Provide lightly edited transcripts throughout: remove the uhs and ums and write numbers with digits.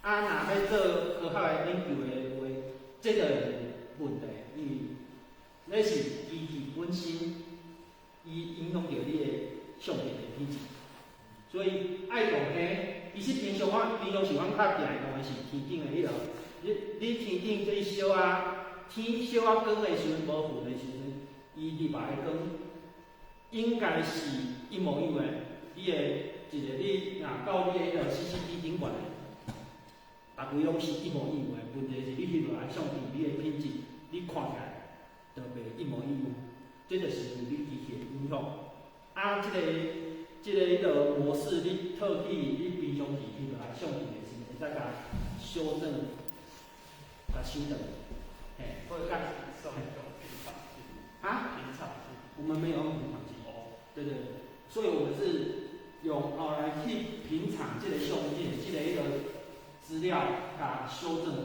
啊，若欲做科學的研究的話，這就會有問題，因為那是機器本身，伊影響著你的相片的品質。所以愛用彼，其實平常我平常時阮較定用的是天頂的彼落。你天頂這小仔天小仔光的時陣，無雲的時陣，伊入來的光應該是一模一樣的。你的一個你若到你的彼個 CCD 頂懸的，逐規攏是一模一樣的。問題是你翕落來相片，你的品質，你看起來就袂一模一樣。這就是因為你機器的影響。啊，這個彼個模式，你套去你平常時翕落來相片的時陣，會使共修正、共修正。嘿，或者是用平場機。啊？平場機。我們沒有用平場機。哦。對對對，所以我們是用後來去平場這個相片，這個彼個資料，共修正的。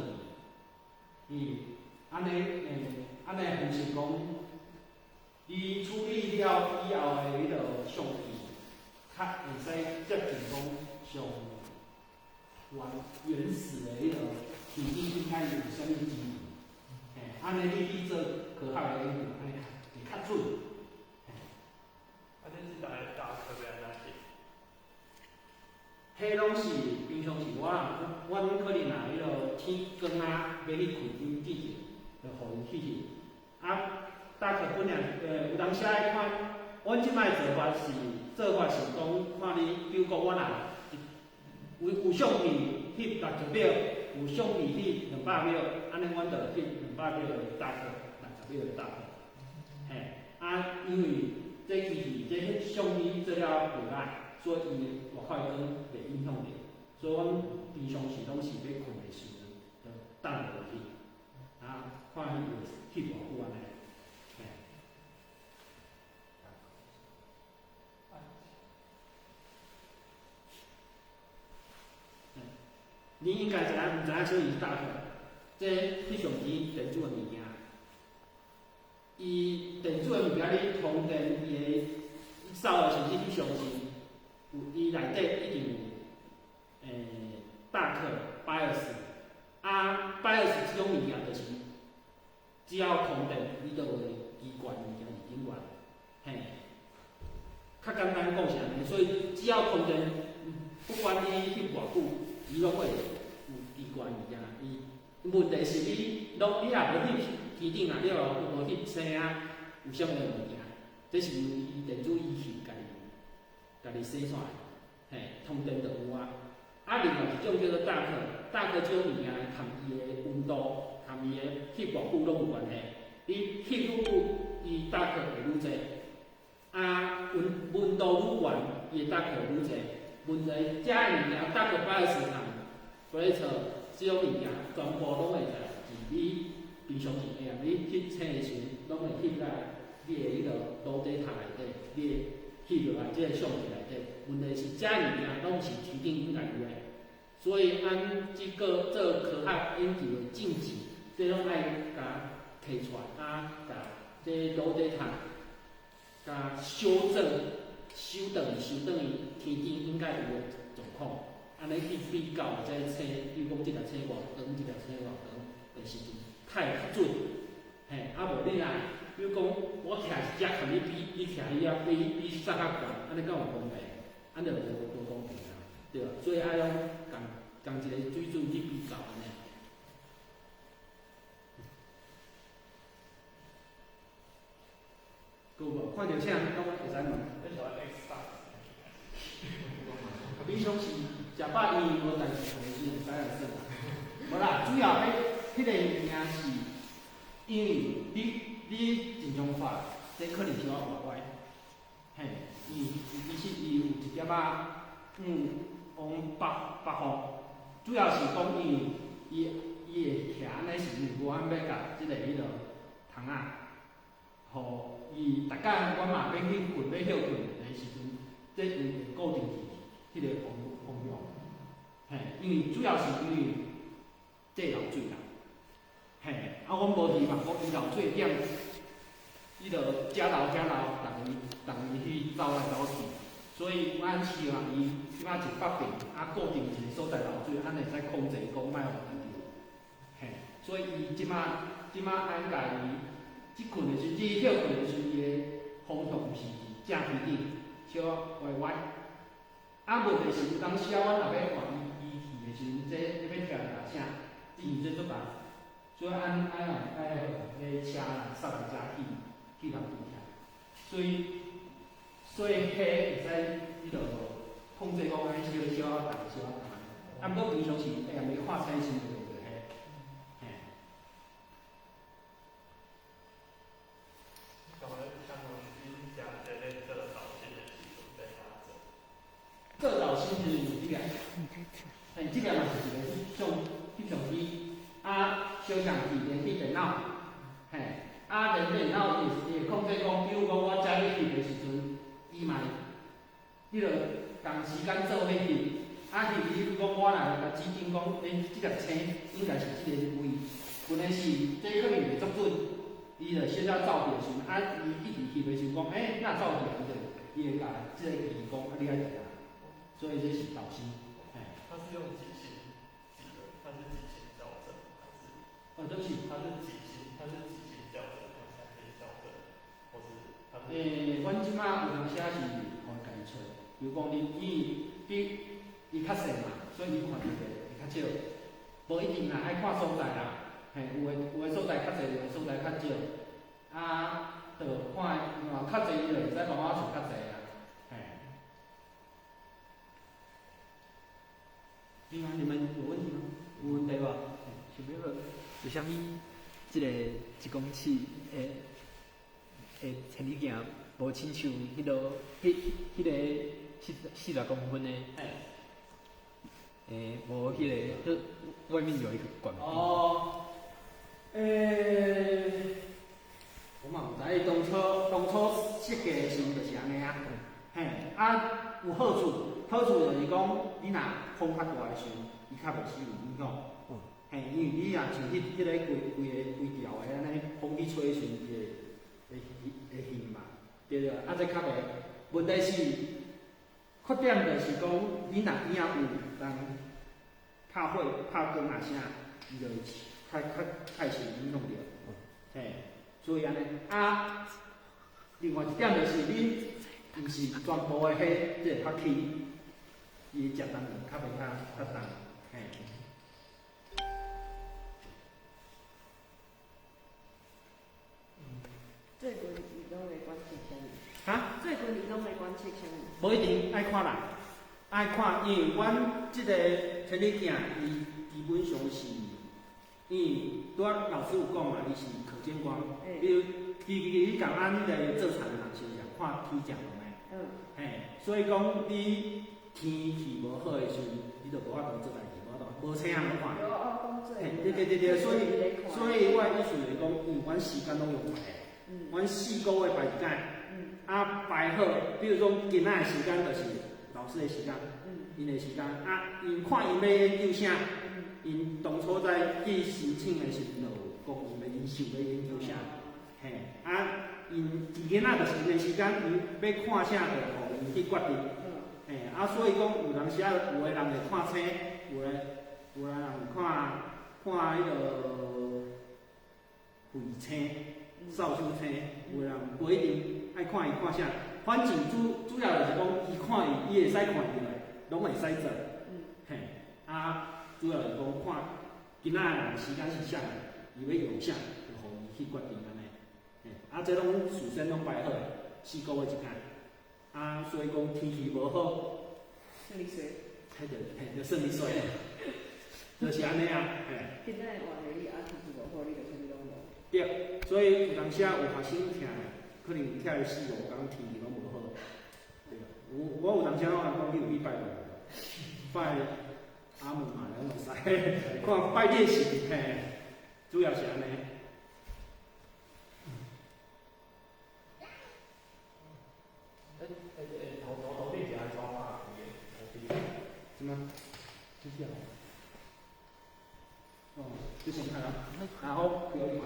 嗯，按呢，按呢方式講，你處理了以後的彼個相片，較會使接近講上原原始的彼個天頂應該有啥物情形。嘿，按呢你去做科學的研究，按呢較會較準。啊，恁這台大科欲按怎翕？彼攏是平常時我，阮可能若彼落天光啊，欲去開燈之前，就予𪜶去翕。啊，大可本來，有當時愛看，阮這擺做法是講，看你，比如講我若有相片翕60秒，有相片翕200秒，按呢阮就翕兩百秒的 dark，60秒的 dark。嘿，啊，因為這機器這相機做了袂歹，所以伊外口的光袂影響著，所以阮平常時攏是欲睏的時陣，就等落去，啊，看伊會翕偌久按呢。嘿。你應該知影，毋知影啥物是 dark？這翕相機電子的物件，伊電子的物件，你通電伊會掃的時陣翕相時，有伊內底一定有dark bias，啊 bias 這種物件就是只要通電，你就會機關物件佇頂懸，嘿，較簡單講是按呢，所以只要通電，不管你翕偌久，伊攏會有機關物件。伊問題是你攏你若無翕天頂啊，你若無翕星啊，有啥物物件？這是由伊電子儀器家己洗出來，嘿，通電就有啊。啊，另外一種叫做 dark，dark 這種物件含伊的溫度、含伊的翕偌久攏有關係。你翕愈久，伊 dark 會愈濟。啊，溫度愈懸，伊的 dark 會愈濟。問題，這物件 dark bias 含 filter 這種物件，全部攏會在佇你平常時會啊，你翕星的時陣，攏會翕在你的彼個 raw data 內底，你的翕落來這個相片內底。問題是，這物件攏是天頂應該有的，所以按這個做科學研究的證據，這攏愛共提出來，啊，共這 raw data 共修正、修轉去、修轉去天頂應該有的狀況，按呢去比較這星，比如講這粒星偌長，這粒星偌長的時陣，較會較準。嘿，啊無你若，比如講我徛佇遮共你比，你徛彼遐比啥較懸，按呢敢有公平？按呢就無公平啊，對吧？所以愛用仝一个水準去比較按呢。閣有無？看著啥？攏會使問。你喜歡 X 大？理想是食飽伊無代誌做時會使來耍。無啦，主要彼個物件是，因為你正常發，這可能小可歪歪。嘿，伊其實伊有一點仔，往北北方，主要是講因為伊會徛按呢，是因為阮欲共這个彼落窗仔，予伊逐工阮嘛欲去睏欲歇睏的時陣，這伊會固定佇彼個方向。嘿，因為主要是因為這漏水啦，嘿，啊，阮無希望講伊漏水點，伊就遮漏遐漏，逐日去走來走去，所以阮希望伊這擺一北邊啊固定一个所在漏水，啊，咱會使控制講莫予伊著。嘿，所以伊這馬按共伊這睏的時，這歇睏的時，伊的方向毋是正天頂，小可歪歪。啊，問題是有當時啊，阮若欲看伊伊去的時陣，這你欲徛佇啥？因為這足重，所以按按愛予彼車人送來遮去去共拄起來。所以彼會使彼落控制講按呢小小可重小可重。啊，毋過平常時會用欲看星時就用著彼。嘿。咁我像恁遮這咧做導星的時陣欲按怎做？做導星就是用這個，嘿，這個嘛是一個翕相翕相機，啊，相機連去電腦，嘿，啊，連電腦伊會控制講，比如講我遮咧翕的時陣，伊嘛會，彼落仝時間做伙翕，啊，翕比如講我若共指定講，欸，這粒星應該是這個位，有陣時這可能袂足準，伊就小可走去的時陣，啊，伊一直翕的時陣講，欸，哪走去啊？伊就伊會共這個機器講，啊，你愛佇遐。所以這是導星，嘿。它是用幾星幾個？它是幾星校正還是？哦，對不起。它是幾星？它是幾星校正還是三星校正？或是它是？欸，阮這馬有當時是予伊家己揣，比如講你伊比伊較細嘛，所以伊看著會較少。無一定啦，愛看所在啦。嘿，有的所在較濟，有的所在較少。啊，就看較濟伊就會使慢慢揣較濟啊。嘿。另外，你們有問題嗎？有問題無？想欲問，為啥物這个一公尺的千里鏡無親像彼落彼彼個40公分的？欸，無彼個，就外面有一個管。哦，欸，我嘛毋知，當初設計的時陣就是按呢啊。嘿，啊，有好處，好處就是講，你若風較大的時陣，伊較袂受影響。嘿，因為你若像彼個規個規條的按呢，風去吹的時陣，伊會會興嘛，對對？啊，這較袂。問題是，缺點就是講，你若邊仔有人拍火、拍光啊啥，伊就會較會受影響著。嘿，所以按呢，啊，另外一點就是你毋是全部的火，這會較輕，伊的食重就較袂較重，嘿。最近伊攏會觀測啥物？哈？最近伊攏會觀測啥物？無一定，愛看人，愛看，因為阮這個天理鏡，伊基本上是，因為拄仔老師有講嘛，伊是可見光，比如其實共咱彼個做田人是毋是看天食飯的？嘿，所以講你天氣無好的時陣，你就無法度做代誌，無法度，無星通看。嘿，對對對對，所以我的意思就是講，因為阮時間攏用排的，阮4個月排一擺，啊排好，比如講今仔的時間就是老師的時間，𪜶的時間，啊，𪜶看𪜶欲研究啥，𪜶當初在去申請的時陣就有講，𪜶想欲研究啥，嘿，啊，𪜶囡仔就是𪜶的時間，𪜶欲看啥就予𪜶去決定，嘿，啊，所以講有當時啊，有的人會看星，有的人看彼个彗星、掃帚星，有的人無一定愛看伊看啥，反正主要就是講，伊看伊，伊會使看著的，攏會使做。嘿，啊，主要是講看今仔的人時間是啥，伊欲用啥，就予伊去決定按呢。嘿，啊，這攏事先攏排好，4個月一擺。啊，所以講天氣無好，算你衰。彼就嘿，就算你衰，就是按呢啊，嘿。今仔換的你啊，天氣無好，你就啥物攏無。對，所以有當時啊，有學生徛，可能徛了四五工，天氣攏無好。對，有我有當時攏共講，你有去拜無？拜阿姆嘛，攏會使，看拜你的神，嘿，主要是按呢。欸，頭頂是按怎拍開的？頭頂。什麼？這是啊。哦，這先看啊，然後不要看。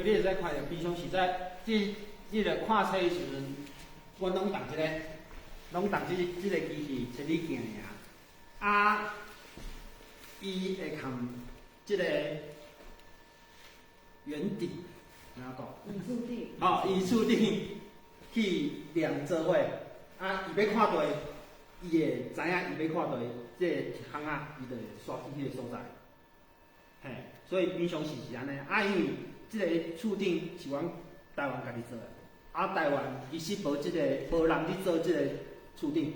所以你會使看著平常時在這這個看冊的時陣，阮攏動這個，攏動這個機器千里鏡爾。啊，伊會含這個圓頂，按怎講？圓柱頂。哦，圓柱頂去量做伙，啊，伊欲看著，伊會知影伊欲看著這個巷仔，伊就會煞去彼個所在。嘿，所以平常時是按呢，啊，因為這個柱頂是阮台灣家己做的，啊，台灣其實無這個，無人佇做這個柱頂，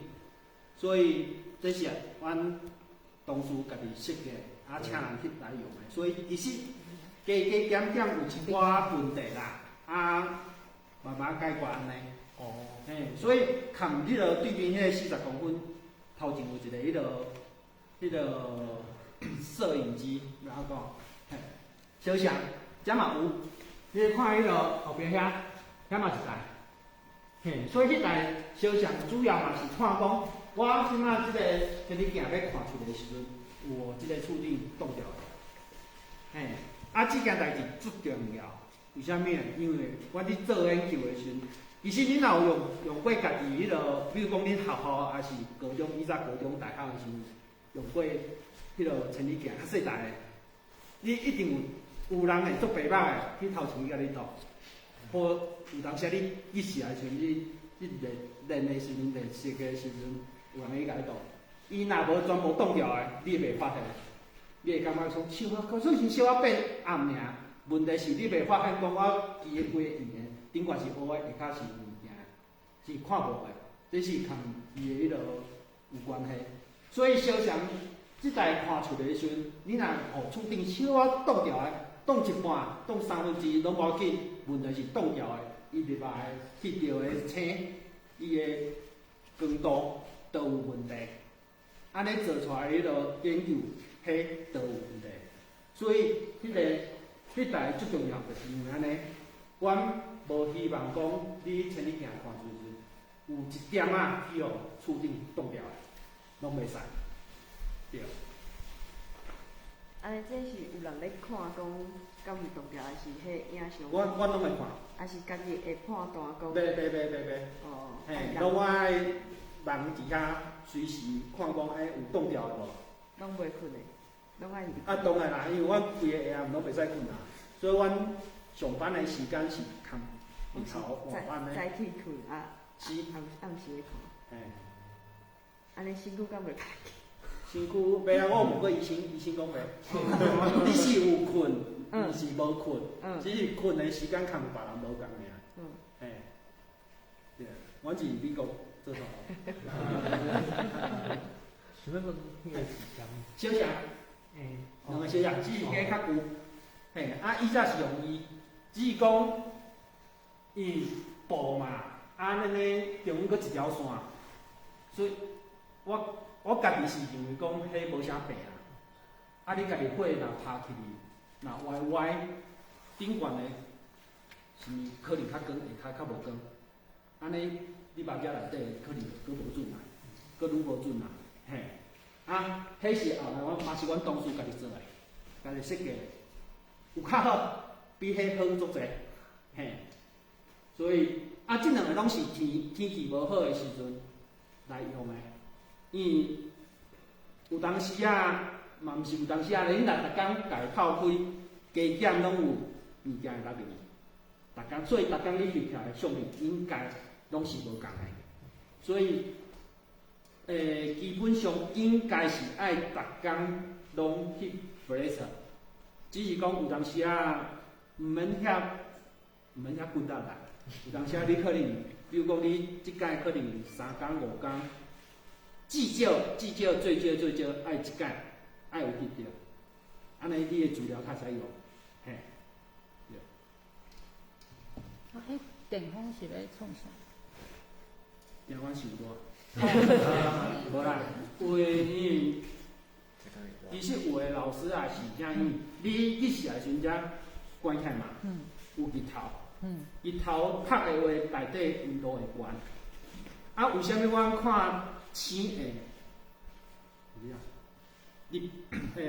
所以這是阮同事家己設計，啊，請人去來用的，所以其實加加減減有一寡問題啦，啊，慢慢解決按呢。哦。嘿，所以崁彼個對面彼個40公分，頭前有一個彼個攝影機，按怎講？嘿，小相，遮嘛有，你看彼個後壁遐，遐嘛一台。嘿，所以彼台小相主要嘛是看講，我這馬這個千里鏡欲看出來的時陣，有無這個柱頂擋著的。嘿，啊，這件代誌足重要，為啥物？因為我佇做研究的時陣，其實恁若有用過家己彼個，比如講恁學校抑是高中，以早高中、大學的時陣，用過彼個千里鏡較細台的，你一定有人會足白目的去頭前去共你擋，或有當時你去試的時陣，你練練的時陣，練設計的時陣，有人去共你擋。伊若無全部擋著的，你會袂發現，你會感覺講小可，可是小可變暗爾。問題是你袂發現講我規个規個圓的頂懸是烏的，下跤是物件，是看無的，這是佇伊的彼個有關係。所以小翔這台看出來的時陣，你若予柱頂小可擋著的，擋一半、擋三分之一攏無要緊。問題是擋著的，伊入來翕著的星，伊的光度都有問題。按呢做出來彼個研究，彼都有問題。所以彼台最重要就是因為按呢，阮無希望講你千里鏡看出時，有一點仔去予柱頂擋著的，攏袂使。對。按呢，這是有人咧看講，敢有擋著，還是彼影像？阮攏會看。還是家己會判斷講？袂袂袂袂袂。哦。嘿，攏愛人佇遐隨時看講，欸，有擋著的無？攏袂睏的，攏愛。啊，當然啦，因為阮規个下暗攏袂使睏啊，所以阮上班的時間是崁日頭換班的。早起睏啊，是。暗暗時咧看。嘿。按呢身軀敢袂歹去？身軀袂啊，我有問過醫生，醫生講袂。你是有睏，毋是無睏，只是睏的時間崁別人無仝爾。嘿，對，阮是美國做出來。想欲問彼個是啥物？小相。欸。兩个小相，只是加較舊。嘿，啊，以前是用伊，只是講伊布嘛，啊，按呢中間閣一條線，所以我家己是認為講，彼無啥病啦。啊，你家己火若拍起去，若歪歪，頂懸的，是毋是可能較光，下跤較無光？按呢，你目鏡內底可能閣無準啊，閣愈無準啊，嘿。啊，彼是後來我嘛是阮同事家己做的，家己設計的，有較好，比彼好足濟，嘿。所以啊，這兩个攏是天氣無好的時陣來用的，因為有當時啊，嘛毋是有當時啊，你若逐工共伊炮開，加減攏有物件會落入去。逐工，所以逐工你翕起來的相片應該攏是無仝的，所以。基本上應該是愛逐工攏翕 flash，只是講有當時啊，毋免遐骨力啦。有當時啊，你可能，比如講你這擺可能3工5工，至少至少最少最少愛一擺愛有翕著，按呢你的資料較使用，嘿。對。啊，彼電風是咧創啥？電風傷大。無啦，有的因為其實有的老師也是這樣，因為你去時的時陣才關起來嘛，有日頭，日頭曬的話，內底溫度會懸。啊，為啥物阮看星會？你嘿，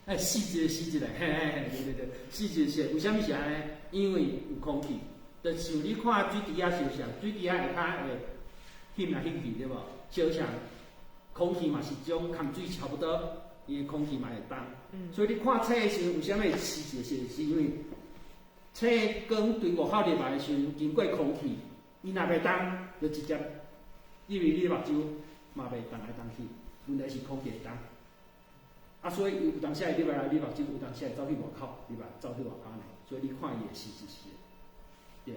哎，死一个死一个，嘿嘿嘿，對對對，死一個死一個，為啥物是按呢？因為有空氣，就像你看水池仔相像，水池仔下跤會翕來翕去，對無？相像空氣嘛是這種含水差不多，伊的空氣嘛會動。所以你看星的時陣，為啥物會死一個死一個？是因為星光對外口入來的時陣，經過空氣，伊若袂動，就直接入去你目睭嘛袂動來動去。問題是空氣會動。啊，所以有當時會入來你目睭，有當時會走去外口入來，走去外口呢。所以你看伊會死一死的，對。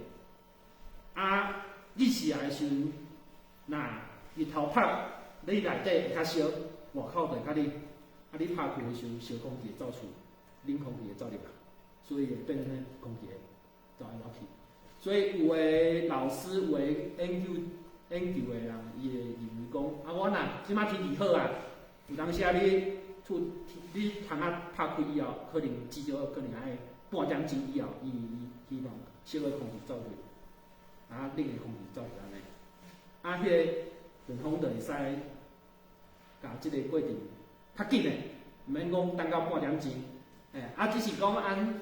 啊，日時來的時陣，若日頭曬，你內底會較燒，外口就會較冷。啊，你拍開的時陣，燒空氣會走出，冷空氣會走入來，所以會變成空氣會走來走去。所以有的老師，有的研究的人，伊會認為講，啊，我若這擺天氣好啊，有當時啊你厝你窗仔拍開以後，可能至少可能愛半點鐘以後，伊伊希望燒的空氣走入，啊，冷的空氣走入按呢。啊，彼個電風就會使共這個過程較緊的，毋免講等到半點鐘。欸，啊，只是講按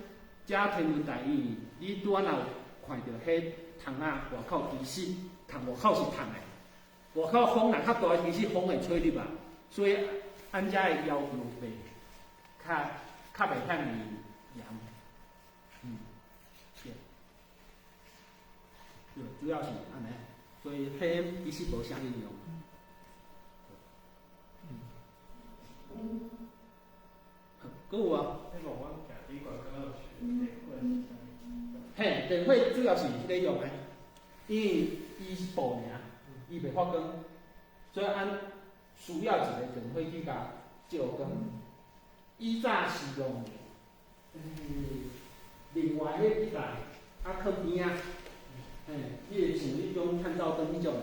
遮天文台，因為你拄仔若有看著彼窗仔外口其實窗外口是燙的，外口風若較大，其實風會吹入來，所以按遮的要求袂較較袂遐爾嚴。對，對，主要是按呢，所以彼其實無啥應用。好，閣有無？彼無阮行旅館敢若有學電火是啥物？嘿，電火主要是彼个用的，因為伊是布爾，伊袂發光，所以按需要一個電火去共照光。以早是用，另外彼一台啊，囥邊仔，嘿，伊會像彼種探照燈彼種的，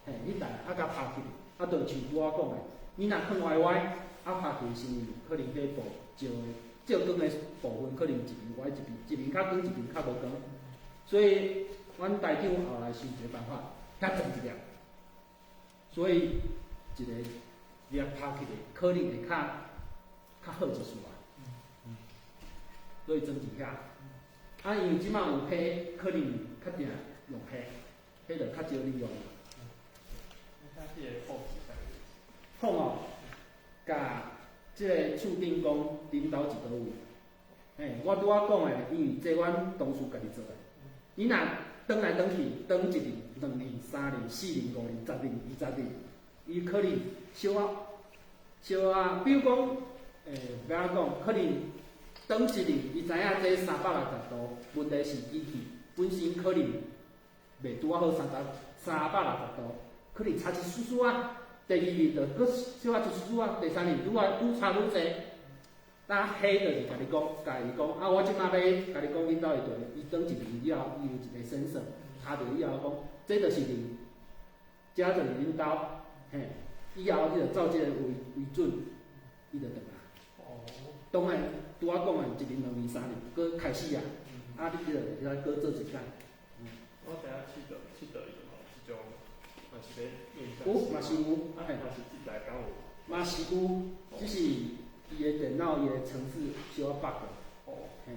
嘿，彼台啊共拍起，啊，就像拄仔講的，你若囥歪歪，啊拍起時，可能彼部照的照光的部分可能一邊歪一邊，一邊較光，一邊較無光。所以，阮台長後來想一個辦法，較裝一粒，所以一個粒拍起來可能會較較好一絲啊。所以裝佇遐。啊，因為這擺有彼，可能較定用彼，彼就較少利用。那彼個控是啥物意思？控哦，共這個厝頂講恁兜佇佗位。嘿，我拄仔講的，因為這阮同事家己做的。你若轉來轉去，轉一日、兩日、三日、四日、五日、十日、20日，伊可能小可小可，比如講，欸，欲按怎講，可能轉一日，伊知影這360度，問題是機器本身可能袂拄仔好360度，可能差一絲絲仔。第二日就閣小可一絲絲仔，第三日愈來愈差愈濟。那彼就是共你講，共伊講，啊，我這擺欲共你講，恁兜會對，伊轉一日以後，伊有一個 sensor，查著以後講，這就是恁，這就是恁兜，嘿，以後你就照這個為為準，伊就轉來。哦。當然，拄仔講的一日、兩日、三日，閣開始啊，啊，你就會使閣做一擺。我知影佚佗佚佗伊吼，這種嘛是咧運有嘛是有，啊，嘛是這台敢有？嘛是有，只是伊的電腦伊的程式小可 bug。哦。嘿，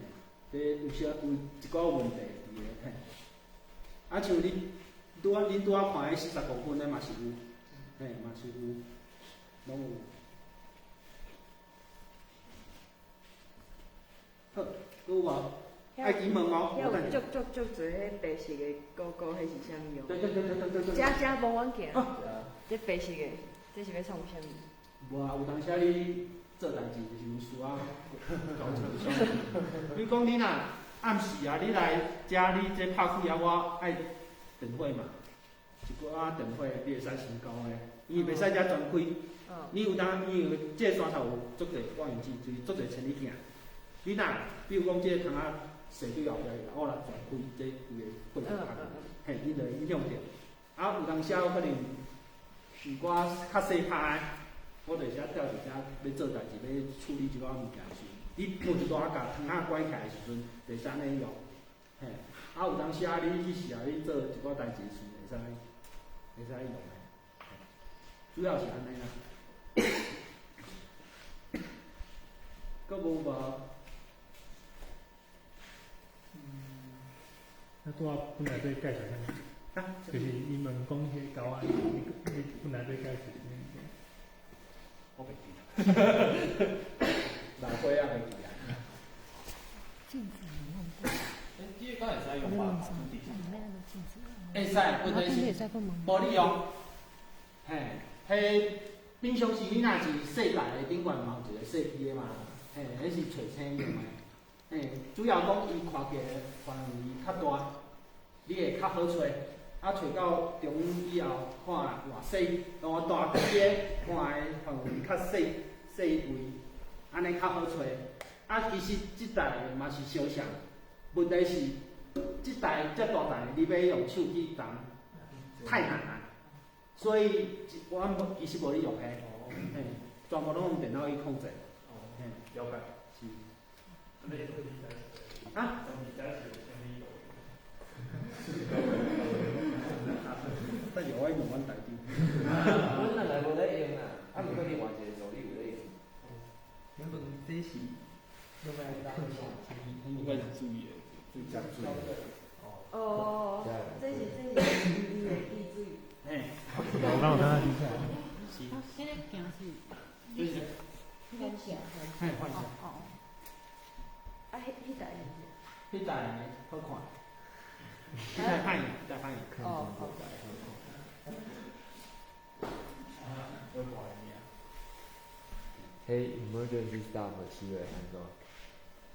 這有小有一寡問題佇個嘿。啊，像你拄仔恁拄仔看彼40公分的嘛是有，嘿，嘛是有，攏有。好，閣有無？愛記問哦。遐有足足足濟彼白色的勾勾，彼是啥物用？對對對對對對。遮遮無遠鏡。這白色的，這是欲創啥物？無啊，有當時你做代誌的時陣需要搞一個啥物。比如講，你若暗時啊，你來遮你這拍開啊，我愛電火嘛，一寡電火你會使先交的，伊袂使遮全開。你有當因為這個山頭有足濟望遠鏡，就是足濟千里鏡。你若比如講這個窗仔踅對後壁，我來全開這規個火就拍開，嘿，你就會影響著。啊，有當時可能有寡較細拍的，我就會使跳佇遮欲做代誌，欲處理一寡物件的時陣，你無一寡共窗仔關起來的時陣，就會使按呢用。嘿，啊，有當時啊，你彼時啊，你做一寡代誌的時陣，會使用的。主要是按呢啦。閣閣無無？那拄仔本來欲介紹啥物？啊，就是伊問講彼個狗仔，你本來欲介紹啥物？我袂記得，老歲仔袂記啊。鏡子你弄過，這個敢會使用你弄吧？啥？裡面那個鏡子。會使，問題是無利用。嘿，彼平常時你若是細台的頂懸嘛有一個細支的嘛，嘿，彼是揣星用的。嘿，主要講伊看起來範圍較大，你會較好揣。啊，揣到中央以後，看偌細，偌大支的看的範圍較細細微，按呢較好揣。啊，其實這台嘛是相像，問題是這台遮大台，你欲用手去動，太難啦。所以我無其實無咧用彼，嘿，全部攏用電腦去控制。嘿，了解。是。啊？等下我去問阮台長。阮兩个無咧用啊，啊，毋過你換一個助理有咧用。原本這是用來囥啥物？應該是注意的，注意。哦，這是伊的滴水。嘿。我剛有看到底下。是。啊，這個鏡是。就是。反射。嘿，反射。哦。啊，彼台是？彼台好看。彼台歹，彼台歹。哦哦。彼 emergency stop 是會按怎？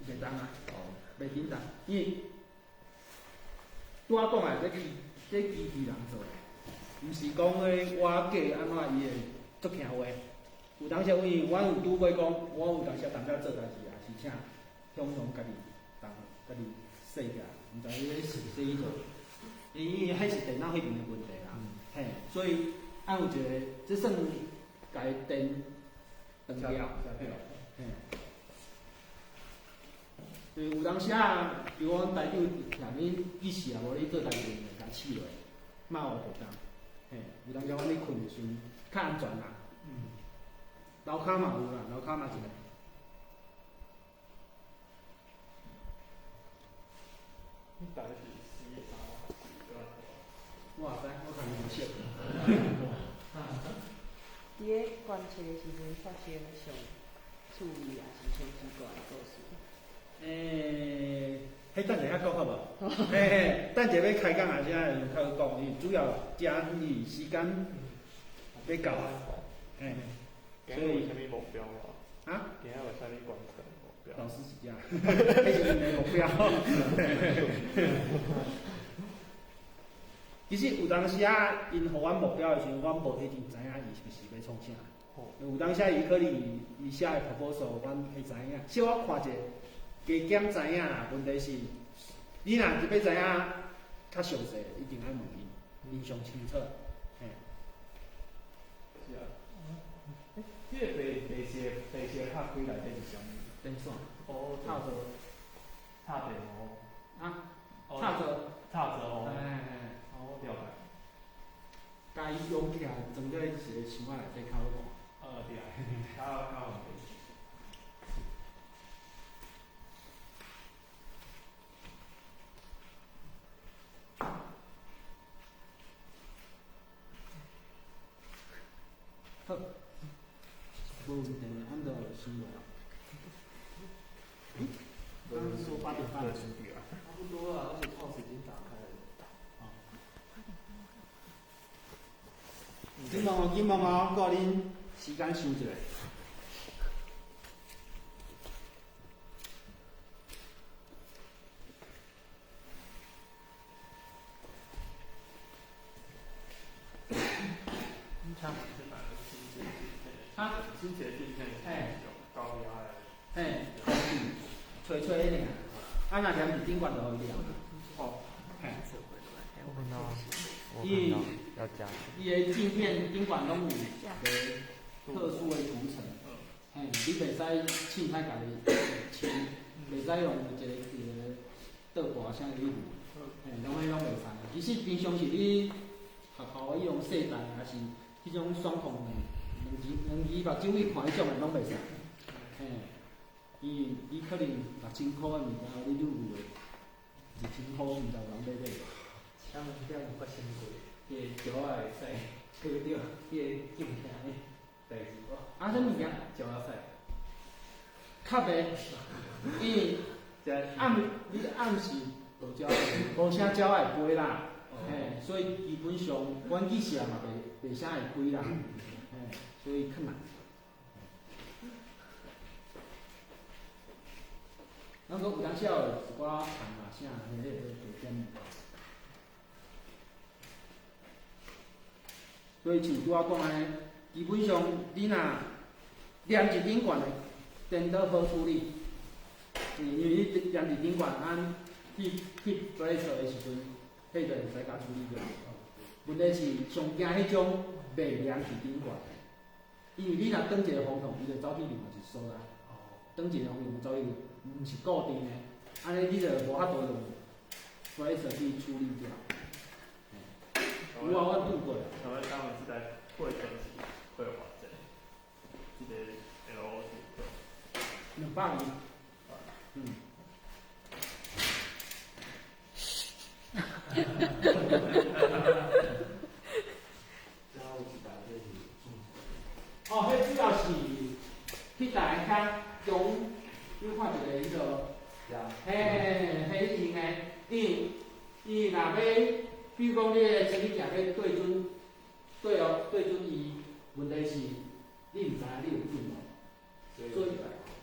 袂動啊，袂緊動，因為拄仔講的，這機器人做的，毋是講咧我計按怎伊會足聽話。有當時因為阮有拄過講，我有當時淡薄做代誌，也是請向陽家己動，家己說起來，毋知伊咧是啥意思。因為彼是電腦彼邊的問題啦，嘿，所以按有一個，這算共伊電斷掉，嘿，嘿。因為有當時啊，比如阮台長徛咧計時啊，無咧做代誌，就共試落，嘛有袂當。嘿，有當時阮咧睏的時陣較安全啦。樓跤嘛有啦，樓跤嘛一個。你台是四三我也知，我看伊無熟。佇咧觀測的時陣發生上趣味抑是上奇怪的故事？彼等下才講好無？嘿嘿，等下欲開講啊，才會較好講。因為主要遮因為時間欲到啊，嘿。今日有啥物目標無？啊？今日有啥物觀測目標？老師是遮，彼是𪜶的目標。其實有當時啊，𪜶予阮目標的時陣，阮無一定知影伊是毋是欲創啥。有當時伊可能伊寫的 proposal，阮會知影。小可看者，加減知影啦。問題是，你若是欲知影較詳細，一定愛問𪜶，𪜶上清楚。嘿。是啊。欸，彼個白色拍開內底是啥物？電線。哦，插座。插電哦。啊？插座。插座哦。嘿嘿。哦，了解。共伊用起來，裝做一個箱仔內底較好看。對啊，較較方便。好，無問題，阮就先落。剛剛說8點半。差不多啊，而且套子已經打開了。緊忙哦，緊忙哦，顧恁時間想一下。你請問這擺清潔鏡片？啊？清潔鏡片嘿，用高壓的。嘿，空氣，吹吹爾。啊，若黏佇頂懸就予伊黏。哦，嘿。我看到，我看到要加。伊的鏡片頂懸攏有一個特殊的塗層，嘿，你袂使凊彩共伊清，袂使用一個一個倒盤啥去糊，嘿，攏彼攏袂使。其實平常時你學校彼種細台，抑是彼種雙孔兩支目睭去看彼種的攏袂使，嘿。因為你可能6000箍的物件，你愈有的1000箍，毋知有人欲買。請問這有發生過，彼个石仔會使過著彼个鏡片的代誌無？啊，啥物件？石仔使。較袂，因為暗你暗時無鳥仔，無啥鳥仔會飛啦，嘿，所以基本上阮去射嘛袂啥會飛啦，嘿，所以較難。咱講有當時有一寡蟲啊啥，迄個特點。所以像拄仔講按呢，基本上你若黏佇頂懸的，顛倒好處理，因為你黏佇頂懸，按去 pressure 的時陣，彼就會使共處理掉。問題是上驚彼種袂黏佇頂懸，因為你若轉一个風向，伊就走去另外一个所在。轉一个風向走去，毋是固定的，按呢你就無法度用 pressure 去處理掉。有啊，我拄過。台灣他們是在過程是會偌濟？這個 L O T 220。嗯。哦，彼主要是彼台較中，你看一個彼個，嘿嘿，彼用的，因為伊若欲，比如講你的千里鏡欲對準，對哦，對準伊，問題是你毋知影你有準無，所以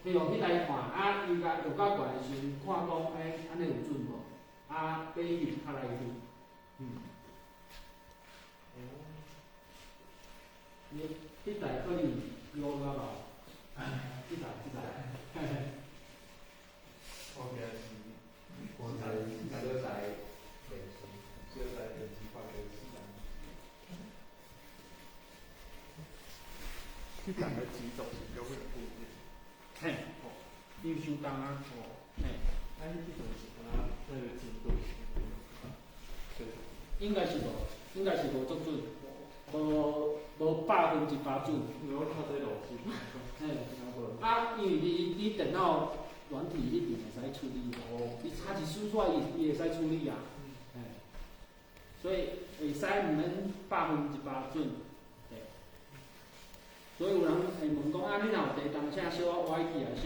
你用彼台看，啊，伊共用較懸的時陣，看講，欸，按呢有準無？啊，欲翕較來去，嗯。你彼台可能老甲老，彼台彼台，嘿嘿。我今是，我是小台電視，小台電視發電視。彼台的機種是永遠固定。嘿，你有相同啊？哦，嘿。啊，彼陣是敢若那個精度是，應該是無，應該是無足準，無100%準。因為我看這路線。嘿，啊，因為你電腦軟體一定會使處理，你插一輸出來，伊會使處理啊。嘿，所以會使毋免100%準。對。所以有人會問講啊，你若有地動啥小可歪去啊啥，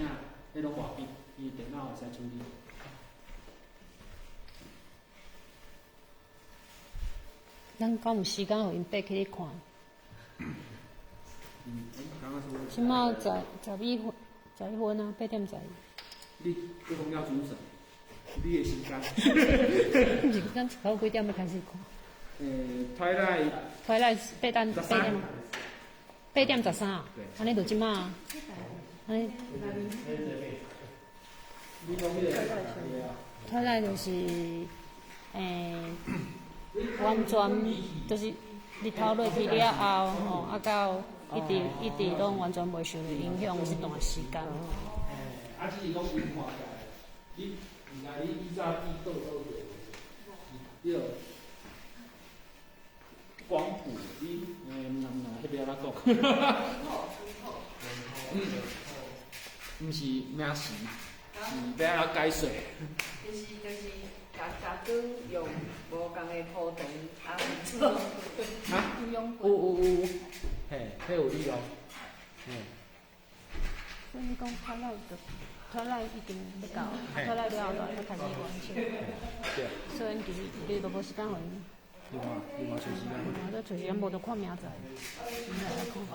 彼攏無要緊，伊電腦會使處理。咱敢有時間予𪜶爬起去看？這馬11分，11分啊，8點11。你講了準算，你的時間。毋是，咱頭幾點欲開始看？台內。台內8點8點。8點13啊？按呢就這馬。按呢。台內就是，完全就是日頭落去了後，吼，啊到一直一直攏完全袂受著影響這段時間。啊，只是講伊看起來，你毋知你以早去倒倒過，你著光譜，你毋知毋知，彼欲按怎講？毋是名詞，是欲按怎解說？就是共光用無仝的波長啊做。啊？有有有，嘿，彼有理由，嘿。所以你講拖拉就拖拉已經欲到，拖拉了後就才開始完成。對。所以其實你都無時間予𪜶。另外另外找時間。另外再找時間，無就看明仔載。明仔載看。